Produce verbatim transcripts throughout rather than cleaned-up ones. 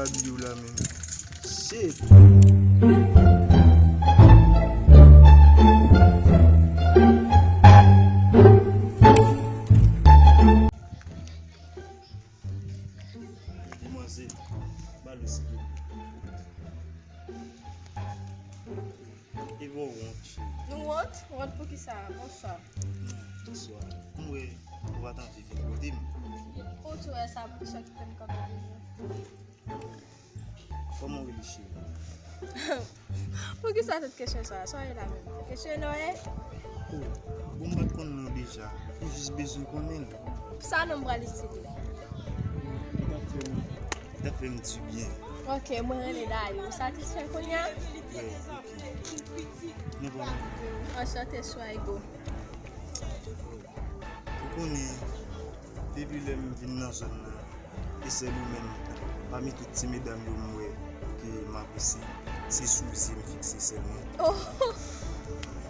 Abiye w la menm. Shit. Demwazèl, ba l wi silvouplè. E bon, wont, cheri. Nou wont? Wont pou kisa? Bonswa. Bonswa. M wè ou pa t anvi vin kote m. Ou tou wè sa, poukisa w kite m kanpe deja? Kòman w rele, cheri? Poukisa tout kesyon sa a? Sa w ye la menm? Kesyon non, e? Oh, bon, m pa t konn non w deja. M jis bezwen konnen l. Sa non m pral itil li. Li t ap fè m, li t ap fè m dibyen. Ok, mwen rele Dayou. Ou satisfè kounye a? Wè, ok. Nou bon. Anchante, Swaigo. Ou konnen, depi lè m vin nan zòn nan, e sèl ou menm, pami tout ti medam yo m wè ke m apresye, se sou w zye m fikse sèlman. Oh!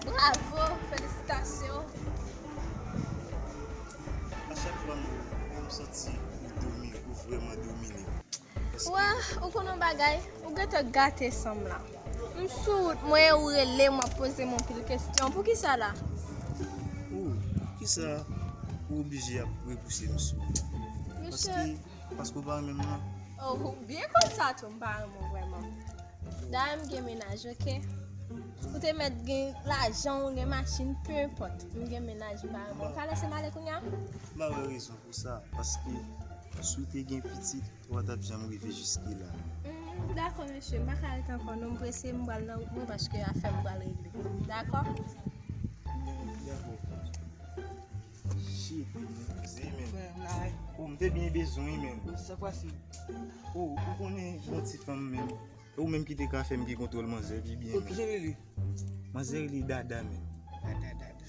Bravo! Felisitasyon! A chak fwa m wè w, m santi ou domine, ou vrèman domine m. Wa, ou konn yon bagay? Ou gentan gate san m la. M sou wout mwen, ou rele m, w ap poze m anpil kesyon. Poukisa la? Oh, poukisa ou oblije ap repouse m sou wout? Mesye. Paske, paske w pa renmen m non. Oh, ou byen konn sa tou, m pa renmen w vrèman. Dayè m gen mennaj, ok? Ou te mèt gen lajan, ou gen machin, peu importe. M gen mennaj, m pa renmen w. Ou ka lese m ale kounye a? M pa wè rezon pou sa, paske si w te gen pitit, ou pa t ap janm rive jiske la. Mm, dakò, mesye, m pa ka rete ankò non, m prese, m pral nan wout mwen paske afè m pral regle. Dakò? Dakò. Shit, se men. Frè, m la wi. Oh, m te byen bezwen wi, men. Sa k pase? Oh, ou konnen yon ti fanm, men. Ou menm ki te ka fè m gen kontwòl manzè pi byen. Oh, kijan li rele? Manzè rele Dada, men. Dada, Dada.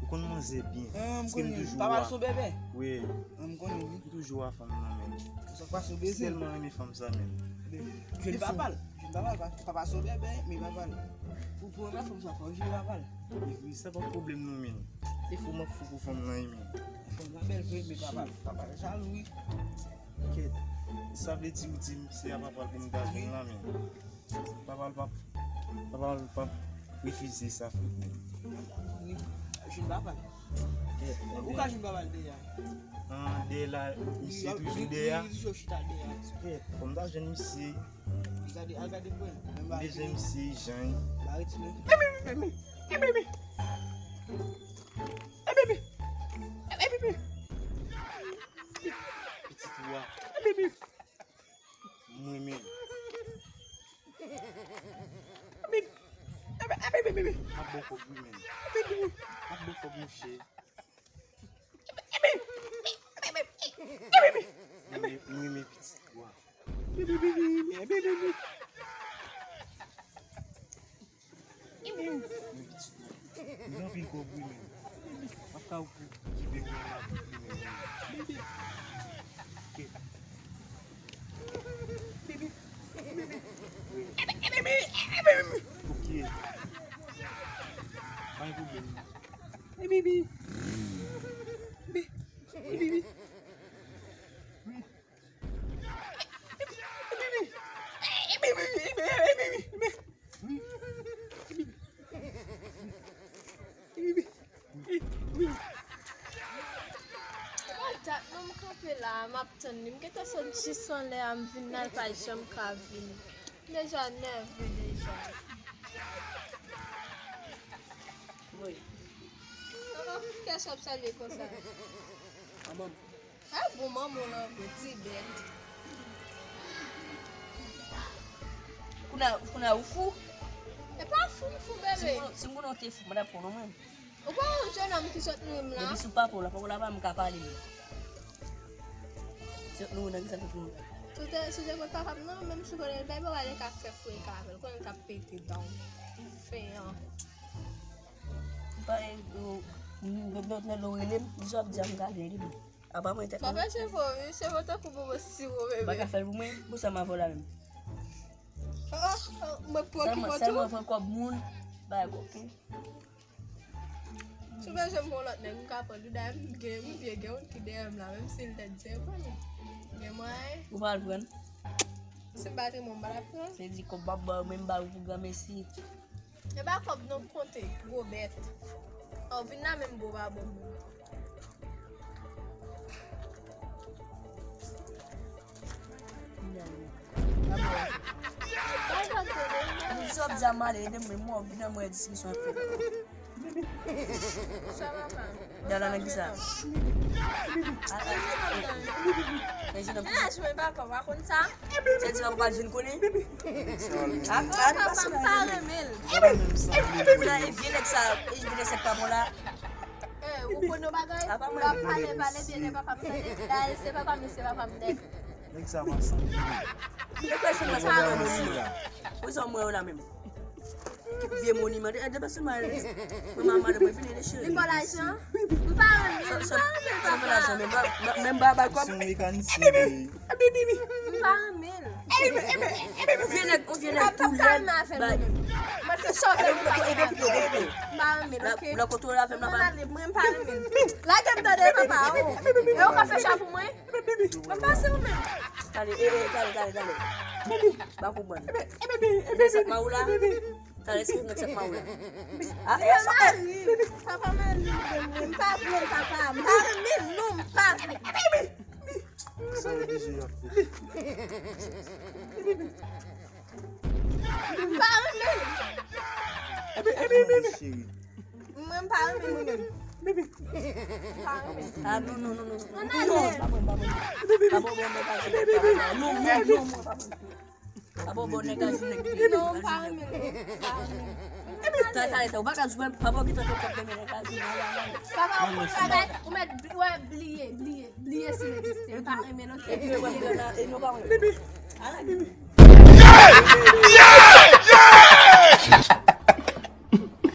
Ou konn manzè byen. Ah, m konnen. Paske m toujou wè. Papa l se yon bèbè. Wi. Ah, m konnen, wi. M toujou wè fanm nan, men. Sa k pase, ou bezwen? M tèlman renmen fanm sa, men. Jwenn papa l. Jwenn papa l, pa, papa se yon bèbè, men papa l. Pou, pou renmen fanm sa, fò w jwenn papa l. Epi, sa pa pwoblèm non, men. Se fou, m ap fou pou fanm nan, wi, men. Fanm nan bèl vre, men papa l, papa l jalou, wi. Kèt, sa vle di ou di m se a papa l pou m ta jwenn la, men. Papa l p ap, papa l p ap refize sa, frè m. Wi, jwenn papa l. Kèt, ou ka jwenn papa l dèyè a. Ah, dèyè la, misye toujou dèyè a. Wi, li toujou chita dèyè a. Kèt, fò m ta jwenn misye. Gade, al gade bwen. Menm bagay. Dezyèm se Jan. Ba retire. Pitit wa. Mwen menm. Ap bon kòb wi menm. Ap bon kòb monchè. Mwen, mwen renmen pitit wa. Mwen pitit wa. Li gen anpil kòb wi menm. M ap ka okipe mwen la wi menm. Ok. Ok. Pa gen pwoblèm. Bibi. Bibi. Sa dat non m kanpe la, m ap tann li. M gentan sot jis anlè a, m vin la, l pa janm ka vini. M deja nève deja. Wi. Oh, kiyès w ap salye konsa? Manman m. A bon manman w lan vre, ti bèt. Kounye a, kounye a ou fou? E pa fou m fou, bebe. Si m konnen, si m konnen w te fou, m pa t ap pran non mwen. Ou pa yon jennonm ki sot nouri m la? Depi sou papa w la, papa w la pa menm ka pale m. Sot nouri nan kisa sot nouri? Si w te, si w te konn papa m nan, menm si w konnen l bebe, w ale ka fè freka avè l, konnen l ka pete dan w. Fè an. M pa, yo, m, m, m, m, lè w rele m, di sa w ap di a, m ka vini. Apa mwen tèt mwen. Papa cheve w, wi, cheve w tankou bonbon siwo, bebe. M pa ka fè l pou mwen, pou sa m avè w la menm. Oh, oh, mwen pran ki moto. Sèlman pran kòb moun, bay kòb, ok? Si w bezwen m yon lòt nèg, m ka pran l tou. Dayè, m gen, m byen gen youn ki dèyè m la, menm si l tèt di, pran li. Gen mwayen. Ou pa al pran l? Si m pa te mwen, m pa t ap pran. Se di kòb m ap ba yo, men m ba yo pou granmesi. E pa kòb non, konte, gwo bèt. Ò, vin la menm bo pa bon moun. Sa w ap di a m ale, ede m, men mwen, vin nan mwen diskisyon ap fèt. Sa papa. Dala nan ki sa? Men jèn ap mwen pa pa konn sa. Se ti papa pa jwenn konnen. Papa m pa renmen l. Ou la e vye nèg sa, e vye nèg sa pa bon la. Eh, ou konn yon bagay? Papa mwen. W ap pale, pale byen de papa m, tande? Dayè se papa m, se papa m nèt. Nèg sa masanm. Yo kwè se mwen sa mwen mwen. Ou sa mwen yo la menm. Vye moniman. E depanse mal. Mwen madan mwen vini de cheri. Li pa lajan? M pa renmen, m pa renmen papa. Menm ba ba kòb. Se yon mekanisyen. M pa renmen l. Ou vye nèg, ou vye nèg tou lèd. Mwen se chòvè. M pa renmen l, oke? Mwen ale, mwen pa renmen l. Lage m tande papa, oh. E ou ka fè sa pou mwen? Mwen pase ou menm. Tande, e, e, tande, tande, tande. Pa konprann. Nèg sa k ma ou la. Tande, se nèg sa k ma ou la. A, e, sa, e. Papa m ale, m pa vle l, papa. M pa renmen l, non, m pa vle. Sa oblije y ap fè. M pa renmen l. Cheri. Mwen m pa renmen mwen menm. M pa renmen. Ah, non, non, non, non. Ann ale. Non, pa mwen, pa mwen. Pa bon, bon, nèg a jwenn nèg. Non, non, non, pa mwen. Pa bon, bon, nèg a jwenn nèg. Non, m pa renmen l. M pa renmen l. Talè, talè, talè, ou pa ka jwenn, pa bon, ki tankou kòb de nèg a jwenn. Papa, ou konn bagay, ou mèt bli-, wè, bliye, bliye, bliye si l egziste. M pa renmen l, oke? Epi, wè, wè, e nou pa renmen. Ala,